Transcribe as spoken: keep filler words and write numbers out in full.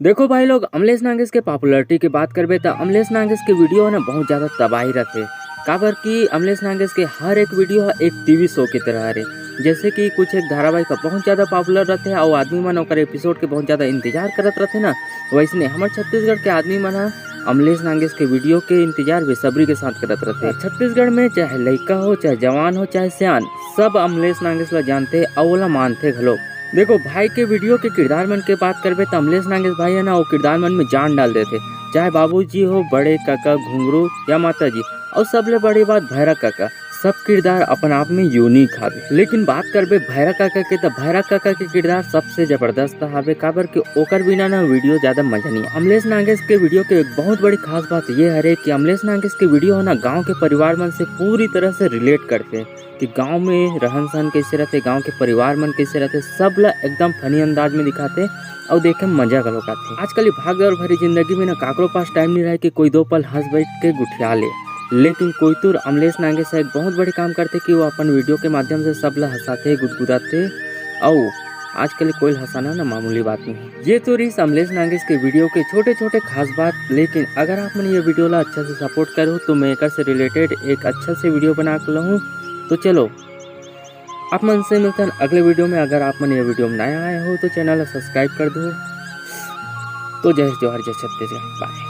देखो भाई लोग, अमलेश नागेश के पॉपुलैरिटी के बात करबे त अमलेश नागेश के वीडियो ह ना बहुत ज़्यादा तबाही रथे, काबर कि अमलेश नागेश के हर एक वीडियो ह एक टीवी शो की तरह हरे। जैसे कि कुछ एक धारावाहिक ह बहुत ज़्यादा पॉपुलर रथे अउ आदमी मन ओकर एपिसोड के बहुत ज़्यादा इंतजार करत रथे ना, वैसने हमर छत्तीसगढ़ के आदमी मन ह अमलेश नागेश के वीडियो के इंतजार बेसब्री के साथ करत रथे। छत्तीसगढ़ में चाहे लइका हो, चाहे जवान हो, चाहे सियान, सब अमलेश नागेश ला जानथे अउ ओला मानथे घलो। देखो, भाई के वीडियो के किरदार मन के बात करबे त अमलेश नागेश भाई ह ना, वो किरदार मन में जान डाल देथे। चाहे बाबूजी हो, बड़े काका, घुंगरू या माता जी, अउ सबले बड़ी बात भैरा काका, सब किरदार अपन आप में यूनिक हावे। लेकिन बात करबे भैरा काका के, त भैरा काका के किरदार सबसे जबरदस्त हावे, काबर के ओकर बिना ना वीडियो ज्यादा मजा नहीं। अमलेश नागेश के वीडियो के एक बहुत बड़ी खास बात ये हरे कि अमलेश नागेश के वीडियो ह ना गांव के परिवार मन से पूरी तरह से रिलेट करथे। कि गांव में रहन सहन कैसे रहते, गांव के परिवार मन कैसे रहते, सब ला एकदम फनी अंदाज में दिखाते अउ देखे में मजा घलोक आथे। आजकल ये भागदौड़ भरी जिंदगी में ना काकरो पास टाइम नहीं रहे कि कोई दो पल हंस बैठ के गुठिया ले, लेकिन कोइतुर अमलेश नागेश एक बहुत बड़े काम करथे कि वो अपन वीडियो के माध्यम से सब ला हंसाथे, गुदगुदाथे। अउ आजकल कोई हंसाना ना मामूली बात नहीं। ये तो रहिस अमलेश नागेश के वीडियो के छोटे छोटे खास बात, लेकिन अगर आप मन ये वीडियो ला अच्छा से सपोर्ट करो तो मैं एकर से रिलेटेड एक अच्छा से वीडियो बना के लाहूँ। तो चलो, आप मन से मिलथन अगले वीडियो में। अगर आप मन ये वीडियो में नया आए हो तो चैनल ला सब्सक्राइब कर दो। तो जय जोहार, जय छत्तीसगढ़, बाय।